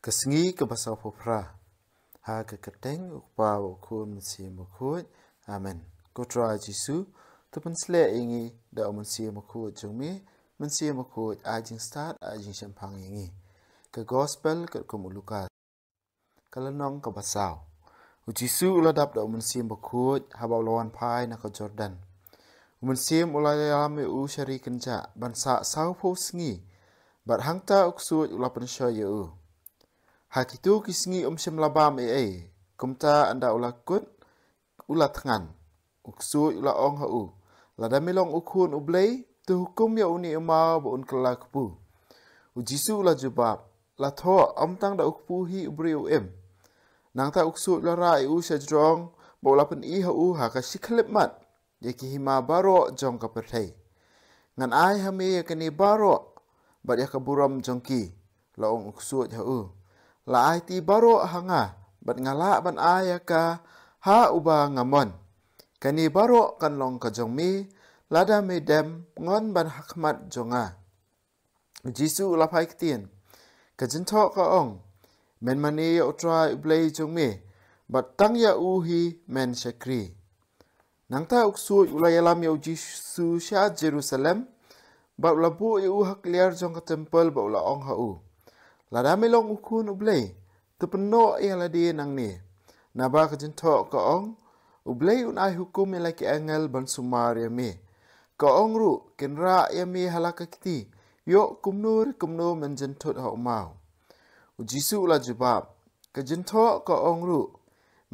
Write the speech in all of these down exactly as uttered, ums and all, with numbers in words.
Ka sngi kaba sawphew phra. Ha ka kyrteng U Kpa, U Khun, Mynsiem Bakhuid. Amen. Ko Trai Jisu, to pynshlur ïa ngi da U Mynsiem Bakhuid jong me, Mynsiem Bakhuid ai jingstad, ai jingshemphang ïa ngi. Ka Gospel katkum u Lukas. Ka lynnong kaba saw. U Jisu u la dap da U Mynsiem Bakhuid haba u la wan phai na ka Jordan. U Mynsiem u la ïalam ïa u sha ri kynjah ban sah sawphew sngi. Bad hangta u ksuid u la pynshoi ïa u. Ha kito ki sngi um shym la bam ei ei. Kumta ynda u la kut, u la thngan. U ksuid u la ong ha u, lada me long u Khun U Blei, to hukum ïa une u maw ba un kylla kpu. U Jisu u la jubab, la thoh, ym tang da u kpu hi u briew u im. Nangta u ksuid u la rah ïa u sha jrong, bad u la pyni ha u ha ka shi khyllipmat ïa ki hima baroh jong ka pyrthei. Ngan ai ha me ïa kine baroh bad ïa ka burom jong ki, la ong u ksuid ha u. La aiti baroh ha nga, bad nga lah ban ai ïa ka ha uba nga mon. Kane baroh kan long ka jong me lada me dem ngon ban ha khmat jong nga. U Jisu u la phai ktien, ka jingthoh ka ong, men mane ïa U Trai U Blei jong me, bad tang ïa u hi men shakri. Nangta u ksuid u la ïalam ïa u Jisu sha Jerusalem, bad u la buh ïa u ha kliar jong ka templ bad u la ong ha u, lada me long u Khun U Blei, to pynnoh ïa lade nangne. Naba ka jingthoh ka ong, U Blei un ai hukum ïa la ki angel ban sumar ïa me. Ka ong ruh, kin rah ïa me ha la ka kti, ïoh kumno re kumno men jynthut ha u maw. U Jisu u la jubab, ka jingthoh ka ong ruh,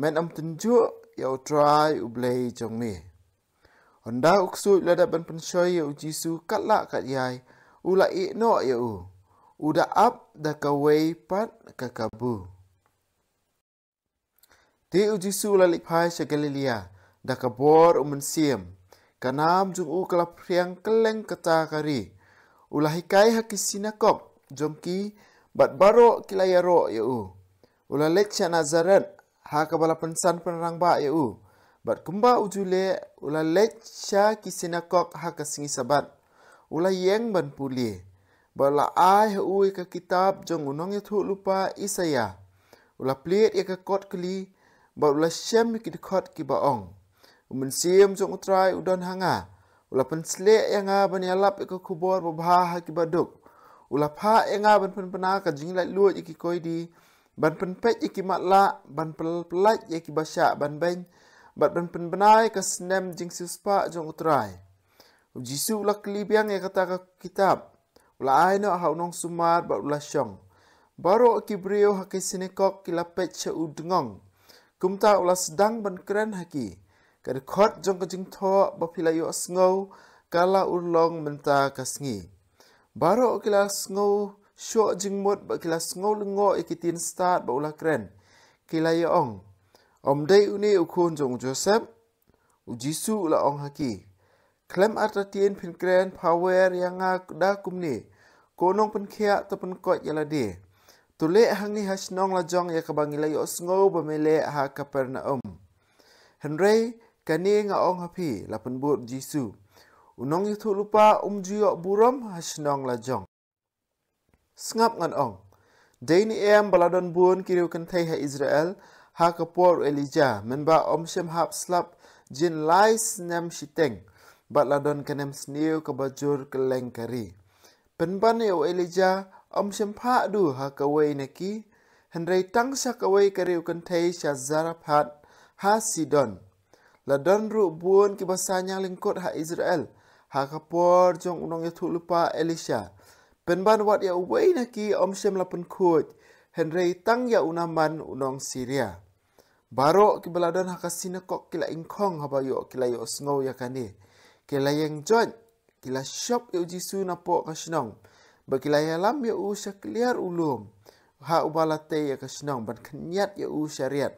men ym tynjuh ïa U Trai U Blei jong me. Ynda u ksuid u la dep ban pynshoi ïa u Jisu katba lah katba ïai, u la ïeh noh ïa u. U da ap da kawei pat ka kabu. Te u Jisu u la leit phai sha Galilea, da ka bor u Mynsiem. Ka nam jong u ka la phriang kylleng kata ka ri. U la hikai ha ki sinakok jong ki, bad baroh ki la ïaroh ïa u. U la leit sha Nasaret, ha kaba la pynsan pynrangbah ïa u. Bad kumba u ju leh, u la leit sha ki sinakok ha ka sngi Sabbath. U la ïeng ban pule. Bad u la ai ha u ïa ka kitab jong u nongïathuhlypa Isaïah. U la plied ïa ka kot kli, bad u la shem ïa ki dkhot kiba ong, U Mynsiem jong U Trai u don ha nga. U la pynsleh ïa nga ban ïalap ïa ka khubor babha ha kiba duk. U la phah ïa nga ban pynbna ka jinglaitluid ïa ki koidi, ban pynpeit ïa ki matlah, ban pyllait ïa kiba shah ban beiñ, bad ban pynbna ïa ka snem jingsiewspah jong U Trai. U Jisu u la kli biang ïa kata ka kitab. U la ai noh ha u nongsumar bad u la shong. Baroh ki briew ha ki sinakok ki la peit sha u dngong. Kumta u la sdang ban kren ha ki. Ka dkhot jong ka jingthoh ba phi la ïohsngew, ka la urlong mynta ka sngi. Baroh ki la sngew shoh jingmut bad ki la sngew lyngngoh ïa ki ktien stad ba u la kren. Ki la ïa ong, ym dei une u khun jong u Joseph? U Jisu u la ong ha ki, khlem artatien phin kren phawer ïa nga da kumne, ko nongpynkhiah, to pynkoit ïa lade. To leh hangne ha shnong la jong ïa kaba ngi la ïohsngew ba me leh ha Kapernaum. Hynrei kane nga ong ha phi, la pynbud u Jisu, u nongïathuhlypa um ju ïoh burom ha shnong la jong. Sngap, ngan ong, dei ne em ba la don bun ki riewkynthei ha Israel ha ka por u Elijah, mynba um shym hap slap jin lai snem shiteng, bad la don ka nemsniew kaba jur kylleng ka ri. Pynban ïa u Elijah um shym phah duh ha kawei na ki, hynrei tang sha kawei ka riewkynthei sha Zarephath ha Sidon. La don ruh bun kiba saiñiang lyngkot ha Israel ha ka por jong u nongïathuhlypa Elisha. Pynban wat ïa uwei na ki um shym la pynkhuid, hynrei tang ïa u Naaman u nong Syria. Baroh kiba la don ha ka sinakok ki la ingkhong haba ïoh, ki la ïohsngew ïa kane. Ki la ïeng joit, ki la shop ïa u Jisu napoh ka shnong, bad ki la ïalam ïa u sha kliar u lum, ha uba la tei ïa ka shnong, ban khynñiat ïa u sha riat.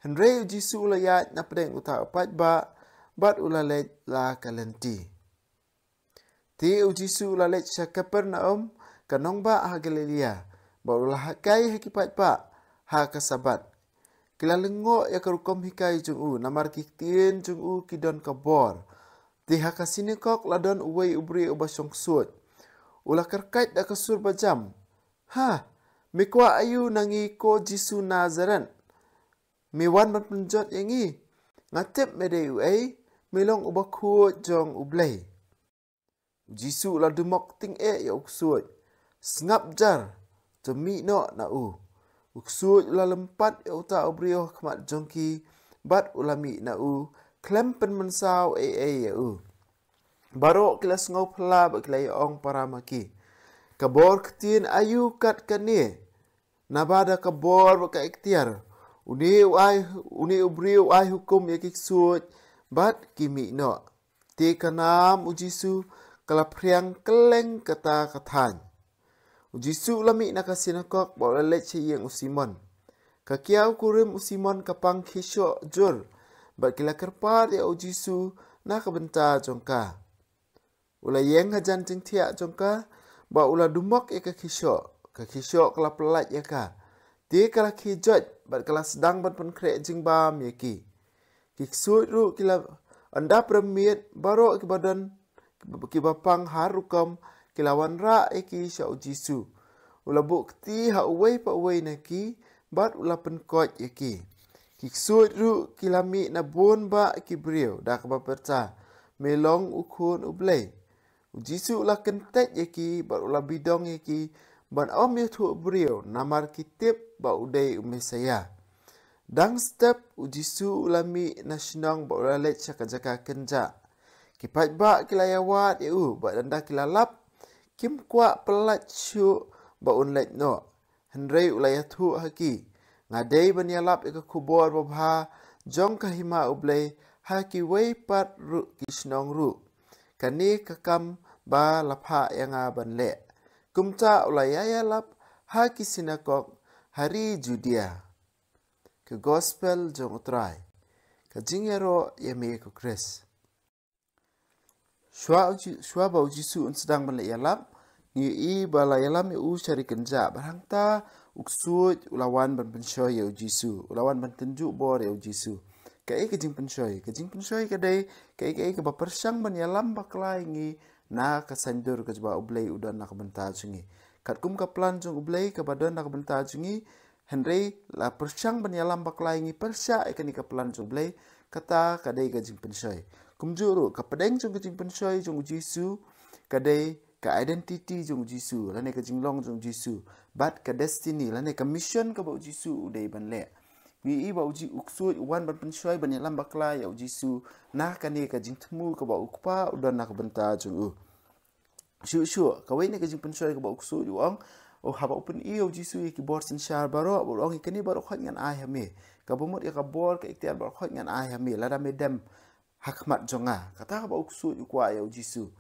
Hynrei u Jisu u la ïaid napdeng uta u paidbah, bad u la leit la ka lynti. Te u Jisu u la leit sha Kapernaum, ka nongbah ha Galilea, bad u la hikai ha ki paidbah ha ka Sabbath. Ki la lyngngoh ïa ka rukom hikai jong u, namar ki ktien jong u ki don ka bor. Te ha ka sinakok la don uwei u briew uba shong ksuid. U la kyrkait da ka sur bajam, ha, "Me kwah aïu na ngi, ko Jisu Nazaret? Me wan ban pynjot ïa ngi? Nga tip me dei uei, me long u bakhuid jong U Blei." U Jisu u la dumok tyngeh ïa u ksuid. "Sngap jar, to mih noh na u." U ksuid u la lympat ïa uta u briew ha khmat jong ki, bad u la mih na u, khlem pynmynsaw ei ei ïa u. Baroh ki la sngew phylla bad ki la ïa ong para ma ki, "Ka bor ktien aïu kat kane, naba da ka bor bad ka iktiar, une u ai, une u briew u ai hukum ïa ki ksuid bad ki mih noh." Te ka nam u Jisu ka la phriang kylleng kata ka thaiñ. U Jisu u la mih na ka sinakok bad u la leit sha ïing u Simon. Ka kiaw kurim u Simon ka pang khie shoh jur, bad ki la kyrpad ïa u Jisu na ka bynta jong ka. U la ïeng hajan jingthiah jong ka, bad u la dumok ïa ka khie shoh. Ka khie shoh ka la pyllait ïa ka. Te ka la khie joit, bad ka la sdang ban pynkhreh jingbam ïa ki. Ki ksuid ruh ki la, ynda pyrmit, baroh kiba don, kiba pang har rukom, ki la wanrah ïa ki sha u Jisu. U la buh kti ha uwei pa uwei na ki, bad u la pynkoit ïa ki. Ki ksuid ruh ki la mih na bun bah ki briew da kaba pyrta, "Me long u Khun U Blei." U Jisu u la kyntait ïa ki, bad u la bidong ïa ki ban ym ïathuh briew, namar ki tip ba u dei u Messaïah. Dang step u Jisu u la mih na shnong bad u la leit sha ka jaka kynjah. Ki paidbah ki la ïawad ïa u, bad ynda ki la lap, kim kwah pyllait shuh ba un leit noh. Hynrei u la ïathuh ha ki, "Nga dei ban ïalap ïa ka khubor babha jong ka hima U Blei ha kiwei pat ruh ki shnong ruh. Kane ka kam ba la phah ïa nga ban leh." Kumta u la ïa ïalap ha ki sinakok ha ri Judia. Ka Gospel jong U Trai. Ka jingïaroh ïa me ko Khrist. Shuwa u Ji-, shuwa ba u Jisu un sdang ban leh ïalap, ngi ïohi ba la ïalam ïa u sha ri kynjah, bad hangta u ksuid u la wan ban pynshoi ïa u Jisu, u la wan ban tynjuh bor ïa u Jisu. Kaei ka jingpynshoi? Ka jingpynshoi ka dei kaei kaei kaba pyrshang ban ïalam bakla ïa ngi na ka saiñdur kaba U Blei u don na ka bynta jong ngi. Katkum ka plan jong U Blei kaba don na ka bynta jong ngi, hynrei la pyrshang ban ïalam bakla ïa ngi pyrshah ïa kane ka plan jong U Blei, kata ka dei ka jingpynshoi. Kumjuh ruh, ka pdeng jong ka jingpynshoi jong u Jisu ka dei ka identity jong u Jisu, lane ka jinglong jong u Jisu, bad ka destiny, lane ka mission kaba u Jisu u dei ban leh. Ngi ïohi ba u Ji-, u ksuid u wan ban pynshoi, ban ïalam bakla ïa u Jisu na kane ka jingthmu kaba u Kpa u don na ka bynta jong u. Shuh shuh, kawei na ka jingpynshoi kaba u ksuid u ong, oh, haba u pyni ïa u Jisu ïa ki bor synshar baroh, u ong, "Ïa kane baroh khoit ngan ai ha me. Kaba mut ïa ka bor ka iktiar baroh khoit ngan ai ha me, lada me dem ha khmat jong nga." Kata kaba u ksuid u kwah ïa u Jisu.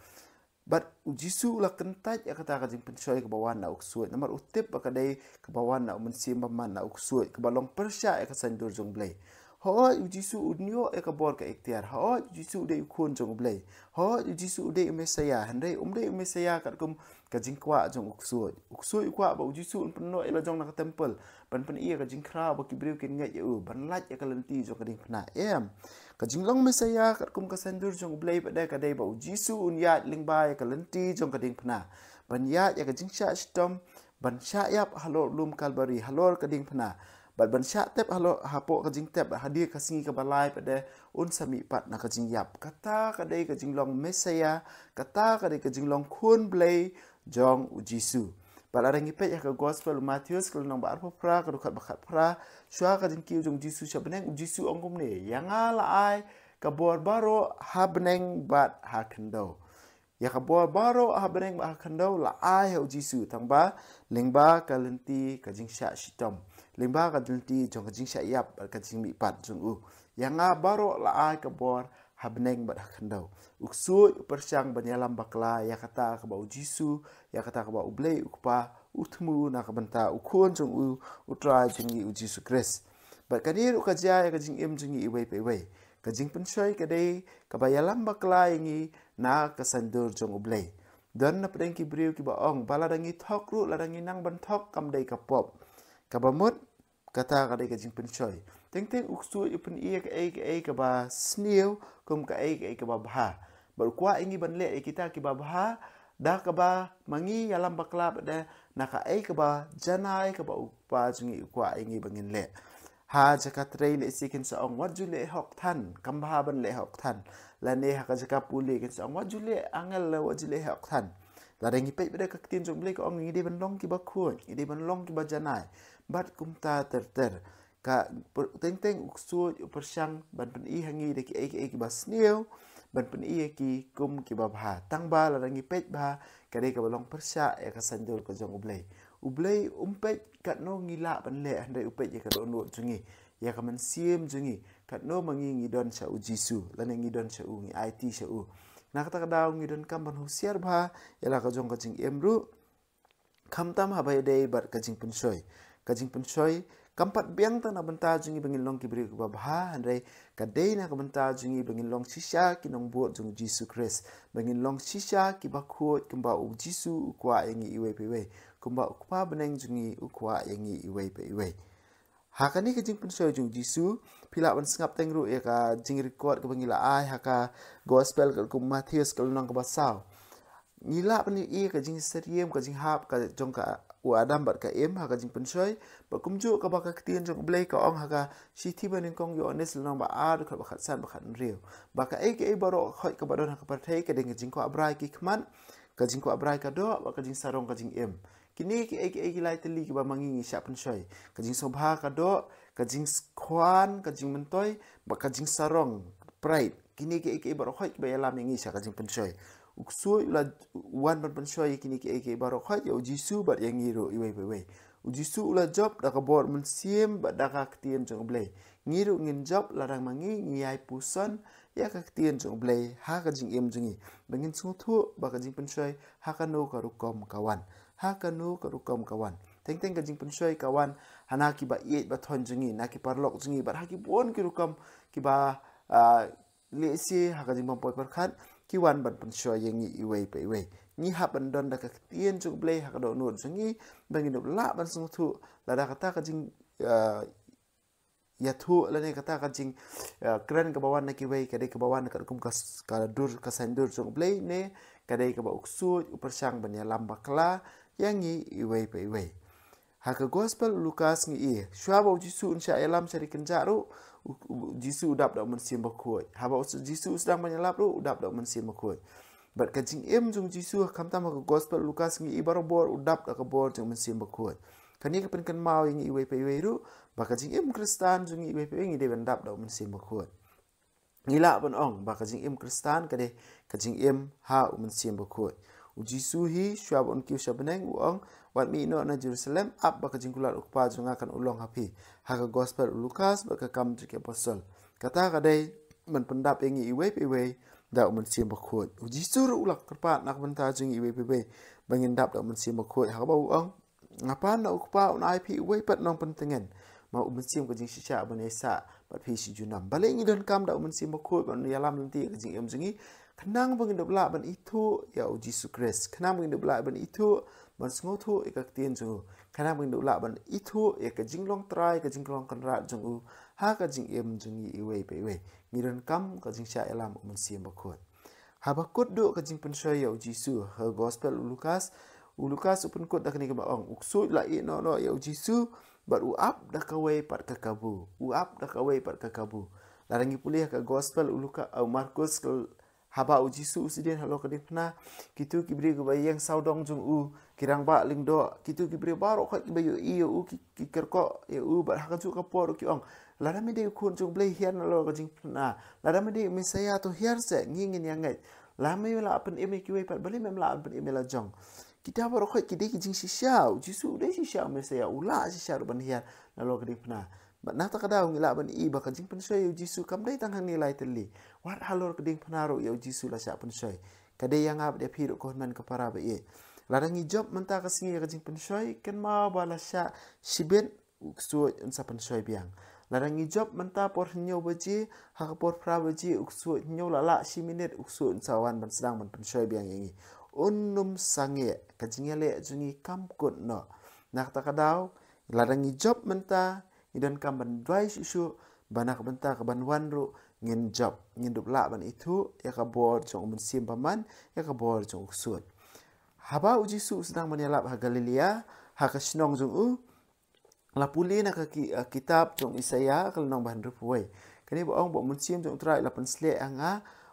Bad u Jisu u la kyntait ïa kata ka jingpynshoi kaba wan na u ksuid, namar u tip ba ka dei kaba wan na u Mynsiem Bymman na u ksuid, kaba long pyrshah ïa ka saiñdur jong U Blei. Hooid, u Jisu un ïoh ïa ka bor ka iktiar. Hooid, u Jisu u dei u Khun jong U Blei. Hooid, u Jisu u dei u Messaïah. Hynrei um dei u Messaïah katkum ka jingkwah jong u ksuid. U ksuid u kwah ba u Jisu un pynnoh ïa la jong na ka temple, ban pyni ïa ka jingkhraw ba ki briew kin ngeit ïa u, ban lait ïa ka lynti jong ka diengphna. Em. Ka jinglong Messaïah katkum ka saiñdur jong U Blei pat de ka dei ba u Jisu un ïaid lyngba ïa ka lynti jong ka diengphna, ban ïaid ïa ka jingshah shitom, ban shah ïap halor lum Kalbari, halor ka diengphna, bad ban shah tep halor, hapoh ka jingtep, hadien ka sngi kaba lai pat de un sa mihpat na ka jingïap. Kata ka dei ka jinglong Messaïah, kata ka dei ka jinglong Khun Blei jong u Jisu. Bad lada ngi peit ha ka Gospel u Mathaios, ka lynnong ba arphew phra, ka dkhot ba khatphra, shuwa ka jingkiew jong u Jisu sha bneng, u Jisu u ong kumne, "Ïa nga la ai ka bor baroh ha bneng bad ha khyndew. Ïa ka bor baroh ha bneng bad ha khyndew la ai ha u Jisu, tangba lyngba ka lynti ka jingshah shitom, lyngba ka lynti jong ka jingshah ïap bad ka jingmihpat jong u. Ïa nga baroh la ai ka bor ha bneng bad ha khyndew." U ksuid u pyrshang ban ïalam bakla ïa kata kaba u Jisu, ïa kata kaba U Blei u Kpa u thmu na ka bynta u Khun jong u, U Trai jong ngi u Jisu Khrist. Bad kane ruh ka jia ïa ka jingim jong ngi iwei pa iwei. Ka jingpynshoi ka dei kaba ïalam bakla ïa ngi na ka saiñdur jong U Blei. Don na pdeng ki briew kiba ong ba lada ngi thok ruh, lada ngi nang ban thok, kam dei ka pop. Kaba mut, kata ka dei ka jingpynshoi. Teng teng u ksuid u pyni ïa kaei kaei kaba sniew kum kaei kaei kaba bha. Bad u kwah ïa ngi ban leh ïa kita kiba bha, da kaba ma ngi ïalam bakla pat de na kaei kaba janai kaba u Kpa jong ngi u kwah ïa ngi ba ngin leh. Ha jaka trei lehse kin sa ong, wat ju leh hok than, kam bha ban leh hok than. Lane ha ka jaka pule kin sa ong, wat ju leh angel, wat ju leh hok than. Lada ngi peit bad ka ktien jong U Blei ka ong ngi dei ban long kiba khuid, ngi dei ban long kiba janai. Bad kumta ter ter. Ka teng teng u ksuid u pyrshang ban pyni ha ngi da kiei kiei kiba sniew, ban pyni ïa ki kum kiba bha. Tang ba lada ngi peit bha, ka dei kaba long pyrshah ïa ka saiñdur ka jong U Blei. U Blei um peit katno ngi lah ban leh, hynrei u peit ïa ka dohnud jong ngi, ïa ka mynsiem jong ngi, katno ma ngi ngi don sha u Jisu, lane ngi don sha u, ngi aiti sha u. Na kata ka daw ngi donkam ban husiar bha ïa la ka jong ka jingim ruh. Khamtam haba ïadei bad ka jingpynshoi. Ka jingpynshoi kam pat biang tang na bynta jong ngi ba ngin long ki briew kiba bha, hynrei ka dei na ka bynta jong ngi ba ngin long shisha ki nongbud jong Jisu Khrist, ba ngin long shisha kiba khuid kumba u Jisu u kwah ïa ngi iwei pa iwei, kumba u Kpa bneng jong ngi u kwah ïa ngi iwei pa iwei. Ha kane ka jingpynshoi jong u Jisu, phi lah ban sngap teng ruh ïa ka jingrecord kaba ngi la ai ha ka gospel ka kum Mathaios ka lynnong kaba saw. Ngi lah ban ïohi ka jingsyriem, ka jinghap ka jong ka u Adam bad ka Im ha ka jingpynshoi. Bad kumjuh kaba ka ktien jong U Blei ka ong ha ka shithi ba nyngkong Ïoannis lynnong ba ar, dkhot ba khatsan bad khathynriew, ba kaei kaei baroh khoit kaba don ha ka pyrthei, ka dei ka jingkwah brai ki khmat, ka jingkwah brai ka doh, bad ka jingsarong ka jingim. Kine kiei kiei ki lai tylli kiba ma ngi ngi shah pynshoi. Ka jingsngewbha ka doh, ka jingkhwan, ka jingmyntoi, bad ka jingsarong, pride. Kine kiei kiei baroh khoit kiba ïalam ïa ngi sha ka jingpynshoi. U ksuid u la wan ban pynshoi ïa kine kiei kiei baroh khoit ïa u Jisu bad ïa ngi ruh iwei pa iwei. U Jisu u la jop da ka bor mynsiem bad da ka ktien jong U Blei. Ngi ruh ngin jop lada ma ngi ngi ïai puson ïa ka ktien jong U Blei ha ka jingim jong ngi, ba ngin sngewthuh ba ka jingpynshoi ha kano ka rukom ka wan. Ha kano ka rukom ka wan. Teng teng ka jingpynshoi ka wan ha na kiba ïeit ba thoiñ jong ngi, na ki paralok jong ngi, bad ha ki bun ki rukom kiba, ah, lehse ha ka jingbym poi pyrkhat ki wan ban pynshoi ïa ngi iwei pa iwei. Ngi hap ban don da ka ktien jong U Blei ha ka dohnud jong ngi, ba ngin ym lah ban sngewthuh lada kata ka jing, ah, ïathuh lane kata ka jing, ah, kren kaba wan na kiwei ka dei kaba wan katkum ka s-, ka dur, ka saiñdur jong U Blei, ne ka dei kaba u ksuid u pyrshang ban ïalam bakla ïa ngi iwei pa iwei. Ha ka gospel u Lukas ngi i, shuwa ba u Jisu un shah ïalam sha ri kynjah ruh, u, u Jisu u dap da u Mynsiem Bakhuid. Haba u Jisu u sdang ban ïalap ruh, u dap da u Mynsiem Bakhuid. Bad ka jingim jong u Jisu, khamtam ha ka gospel u Lukas ngi i barabor u dap da ka bor jong u Mynsiem Bakhuid. Kane ka pynkynmaw ïa ngi iwei pa iwei ruh ba ka jingim Khristan jong ngi iwei pa iwei ngi dei ban dap da u Mynsiem Bakhuid. Ngi lah ban ong ba ka jingim Khristan ka dei ka jingim ha u Mynsiem Bakhuid. U Jisu hi shuwa ba un kiew sha bneng u ong, wat mih noh na Jerusalem, ap ba ka jingkular u Kpa jong nga kan long ha phi. Ha ka gospel u Lukas bad ka Kam jong ki Apostol. Kata ka dei ban pyndap ïa ngi iwei pa iwei da u Mynsiem Bakhuid. U Jisu ruh u la kyrpad na ka bynta jong ngi iwei pa iwei ba ngin dap da u Mynsiem Bakhuid, ha kaba u ong, nga pan na u Kpa, un ai phi uwei pat nongpyntngen, ma u Mynsiem ka jingshisha ban ïaisah bad phi shi junom. Balei ngi donkam da u Mynsiem Bakhuid ban ïalam lynti ka jingim jong ngi? Khnang ba ngin dup lah ban ithuh ïa u Jisu Khrist, khnang ba ngin dup lah ban ithuh, ban sngewthuh ïa ka ktien jong u, khnang ba ngin dup lah ban ithuh ïa ka jinglong trai, ka jinglong kynrad jong u ha ka jingim jong ngi iwei pa iwei. Ngi donkam ka jingshah ïalam u Mynsiem Bakhuid. Haba kut duh ka jingpynshoi ïa u Jisu, ha gospel u Lukas, u Lukas u pynkut da kane kaba ong, u ksuid u la ïehnoh noh ïa u Jisu bad u ap da kawei pat ka kabu. U ap da kawei pat ka kabu. Lada ngi pule ha ka gospel u Luka-, u Markus, ka, haba u Jisu u sdien halor ka diengphna, kito ki briew kiba ïeng sawdong jong u, ki rangbah lyngdoh, kito ki briew baroh khoit kiba ïohi ïa u, ki, ki kyrkhu ïa u, bad ha kajuh ka por ki ong, lada me dei u Khun jong U Blei, hiar nalor ka diengphna. Lada me dei u Messaïah, to hiar seh, ngi ngin ïangeit. Lada me lah pynim ïa kiwei pat, balei mem lah pynim ïa la jong? Kita baroh khoit ki dei ki jingshisha, u Jisu u dei shisha u Messaïah, u lah shisha ruh ban hiar nalor ka diengphna. Bad na kata ka daw ngi lah ban i ba ka jingpynshoi ïa u Jisu kam dei tang hangne lai tylli. Wat halor ka diengphna ruh ïa u Jisu la shah pynshoi. Ka dei ïa nga bad ïa phi ruh, ko hynmen ko para ba ïeit. Lada ngi jop mynta ka sngi ïa ka jingpynshoi, kynmaw ba la shah shibit, u ksuid un sa pynshoi biang. Lada ngi jop mynta por hynñiew baje, ha ka por phra baje u ksuid hynñiew la lah shi minit, u ksuid un sa wan ban sdang ban pynshoi biang ïa ngi. Un ym sangeh, ka jingïaleh jong ngi kam kut noh. Na kata ka daw, lada ngi jop mynta, ngi donkam ban duwai shuh shuh ba na ka bynta kaban wan ruh ngin jop, ngin dup lah ban ithuh ïa ka bor jong u Mynsiem Bymman, ïa ka bor jong u ksuid. Haba u Jisu u sdang ban ïalap ha Galilea, ha ka shnong jong u, la pule na ka ki, uh, kitab jong Isaïah ka lynnong ba hynriewphew wei. Kane ba ong ba u Mynsiem jong U Trai la pynsleh ïa nga,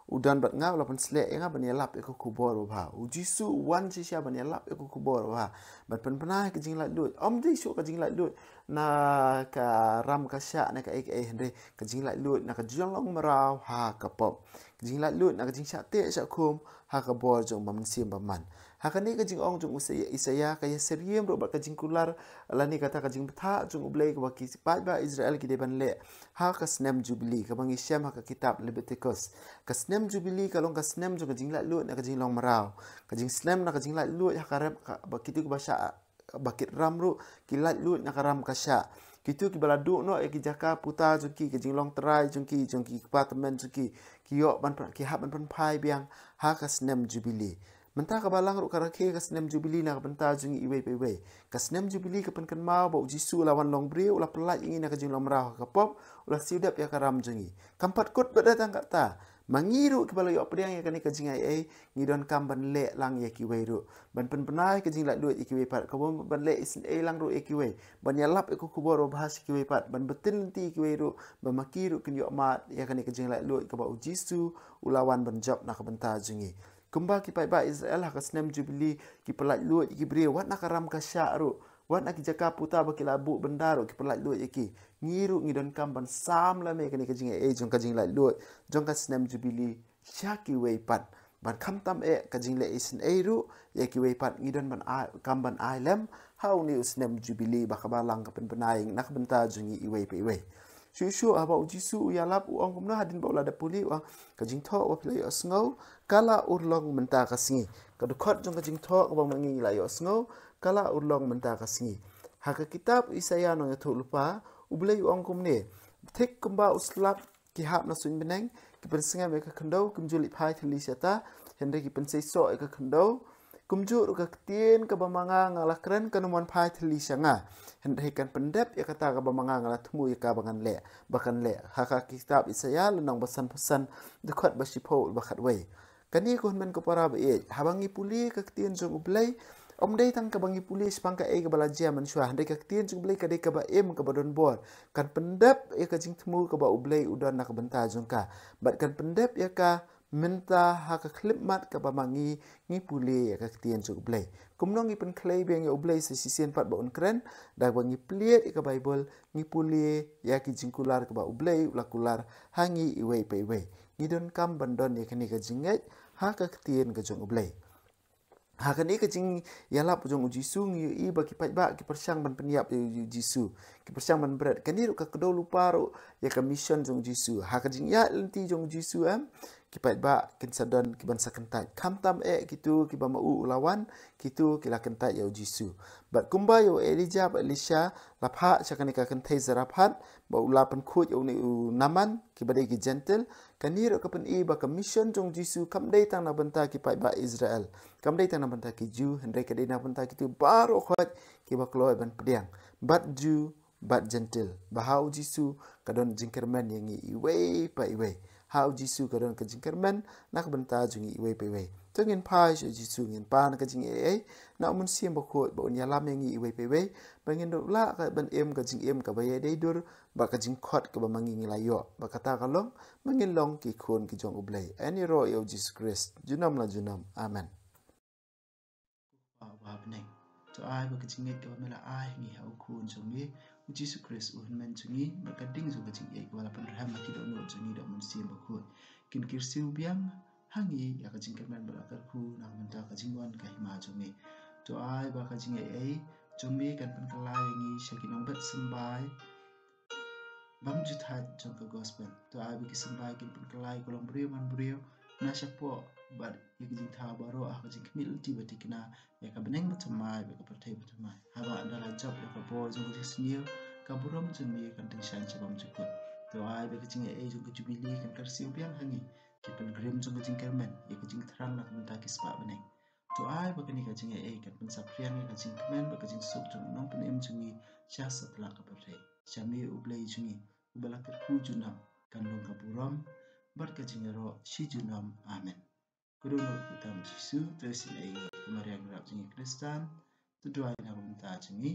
u don bad nga, u la pynsleh ïa nga ban ïalap ïa ka khubor babha. U Jisu u wan shisha ban ïalap ïa ka khubor babha. Ban pynbna ïa ka jinglaitluid. Ym dei shuh ka jinglaitluid na ka ram ka shah ne kaei kaei, hynrei ka jinglaitluid na ka jinglong mraw ha ka pop. Ka jinglaitluid na ka jingshah teh shah khum ha ka bor jong u Mynsiem Bakhuid. Ha kane ka jingong jong u Isaïah, Isaïah ka ïasyriem ruh bad ka jingkular lane kata ka jingbthah jong U Blei kaba ki paidbah Israel ki dei ban leh ha ka snem Jubili kaba ngi shem ha ka kitab Leviticus. Ka snem Jubili ka long ka snem jong ka jinglaitluid na ka jinglong mraw. Ka jingsnem na ka jinglaitluid ha ka rep ka, ba kito kiba shah ba kit ram ruh ki laitluid na ka ram ka shah. Kito kiba la duh noh ïa ki jaka puta jong ki, ka jinglong trai jong ki, jong ki kpa tymmen jong ki, ki ïoh ban pyn-, ki hap ban pynphai biang ha ka snem Jubili. Mynta ka Balang ruh ka rakhe ka snem Jubili na ka bynta jong ngi iwei pa iwei. Ka snem Jubili ka pynkynmaw ba u Jisu u la wan long briew, u la pyllait ïa ngi na ka jinglong mraw ha ka pop, u la siew dep ïa ka ram jong ngi. Kam pat kut pat da tang katta. Ma ngi ruh kiba la ïoh pdiang ïa kane ka jingaiei, ngi donkam ban leh lang ïa kiwei ruh. Ban pynbna ïa ka jinglaitluid ïa kiwei pat, kaba ban leh isynei lang ruh ïa kiwei. Ban ïalap ïa ka khubor babha sha kiwei pat, ban btin lynti ïa kiwei ruh, ba ma ki ruh kin ïoh mad ïa kane ka jinglaitluid kaba u Jisu u la wan ban jop na ka bynta jong ngi. Kumba ki paidbah Israel ha ka snem Jubili ki pyllait luid ïa ki briew, wat na ka ram ka shah ruh, wat na ki jaka puta ba ki la buh bynda ruh ki pyllait luid ïa ki. Ngi ruh ngi donkam ban sam lem ïa kane ka jingaiei jong ka jinglaitluid jong ka snem Jubili sha kiwei pat. Ban khamtam eh ka jingleh isynei ruh ïa kiwei pat, ngi don ban ai, kam ban ai lem ha une u snem Jubili ba ka Balang ka pynbna ïa ngi na ka bynta jong ngi iwei pa iwei. Shuh shuh haba u Jisu u ïalap u ong kumno, hadien ba u la dep pule u ong, ka jingthoh ba phi la ïohsngew ka la urlong mynta ka sngi. Ka dkhot jong ka jingthoh kaba ma ngi ngi la ïohsngew ka la urlong mynta ka sngi. Ha ka kitab Isaïah nongïathuhlypa, U Blei u ong kumne: Thik kumba u slap ki hap na suiñ bneng, ki pynsngem ïa ka khyndew, kim ju leit phai thylli shata, hynrei ki pynseisoh ïa ka khyndew. Kumjuh ruh ka ktien kaba ma nga nga la kren kan ym wan phai thylli sha nga, hynrei kan pyndep ïa kata kaba ma nga nga la thmu ïa ka ba ngan leh, ba kan leh. Ha ka kitab Isaïah lynnong ba sanphew san, dkhot ba shiphew bad khatwei. Kane ko hynmen ko para ba ïeit, haba ngi pule ka ktien jong U Blei, ym dei tang kaba ngi pule shaphang kaei kaba la jia mynshuwa, hynrei ka ktien jong U Blei ka dei kaba im, kaba don bor. Kan pyndep ïa ka jingthmu kaba U Blei u don na ka bynta jong ka. Bad kan pyndep ïa ka mynta ha ka khyllipmat kaba ma ngi ngi pule ïa ka ktien jong U Blei. Kumno ngi pynkhlei biang ïa U Blei sa shisien pat ba un kren? Da kaba ngi plie ïa ka Baibl, ngi pule ïa ki jingkular kaba U Blei u la kular ha ngi iwei pa iwei. Ngi donkam ban don ïa kane ka jingngeit ha ka ktien ka jong U Blei. Ha kane ka jingïalap jong u Jisu ngi ïohi ba ki paidbah ki pyrshang ban pynïap ïa u Jisu. Ki pyrshang ban bret. Kane ruh ka kdew lypa ruh ïa ka mission jong u Jisu. Ha ka jingïaid lynti jong u Jisu, em, ki paidbah kin sa don kiban sa kyntait. Khamtam eh kito kiba ma u u la wan, kito ki la kyntait ïa u Jisu. Bad kumba ïa u Elijah bad Elisha la phah sha kane ka kynthei Zarephath, ba u la pynkhuid ïa une u Naaman, kiba dei ki Jentil, kane ruh ka pyni ba ka mission jong u Jisu kam dei tang na bynta ki paidbah Israel, kam dei tang na bynta ki Jiw, hynrei ka dei na bynta kito baroh khoit kiba kloi ban pdiang, bad Jiw bad Jentil. Ba ha u Jisu ka don jingkyrmen ïa ngi iwei pa iwei. Ha u Jisu ka don ka jingkyrmen na ka bynta jong ngi iwei pa iwei. To ngin phai sha u Jisu, ngin pan ka jingaiei na u Mynsiem Bakhuid ba un ïalam ïa ngi iwei pa iwei, ba ngin dup lah ka ban im ka jingim kaba ïadei dur bad ka jingkhot kaba ma ngi ngi la ïoh. Bad kata ka long ba ngin long ki khun ki jong U Blei. Yn ïaroh ïa u Jisu Khrist junom la junom. Amen. Kpa uba ha bneng, to ai ba ka jingngeit kaba me la ai ha ngi ha u Khun jong me u Jisu Khrist, u Hynmen jong ngi, bad ka ding jong ka jingïeit kaba la pynrhem ha ki dohnud jong ngi da u Mynsiem Bakhuid, kin kyrsiew biang ha ngi ïa ka jingkyrmen bad la kyrkhu na ka bynta ka jingwan ka hima jong me. To ai ba ka jingaiei jong me kan pynkylla ïa ngi sha ki nongbet symbai bymjukut jong ka gospel. To ai ba ki symbai kin pynkylla ïa ka longbriew manbriew na shapoh bad ïa ki jingthaw baroh ha ka jingkhmih lynti ba thikna ïa ka bneng bathymmai bad ka pyrthei bathymmai. Haba ynda la jop ïa ka bor jong ka jingsniew, ka burom jong me kan tyngshaiñ sha bymjukut. To ai ba ka jingaiei jong ka Jubili kan kyrsiew biang ha ngi, ki pilgrim jong ka jingkyrmen, ïa ka jingthrang na ka bynta ki spah bneng. To ai ba kane ka jingaiei kan pynsaphriang ïa ka jingkmen bad ka jingsuk jong u Nongpynim jong ngi sha satlak ka pyrthei. Sha me U Blei jong ngi uba la kyrkhu junom, kan long ka burom bad ka jingïaroh shi junom. Amen. Ka dohnud kyrteng Jisu, to isynei ïa ngi. Ka Maria ngi rap jong ngi Khristan, to duwai na ka bynta jong ngi.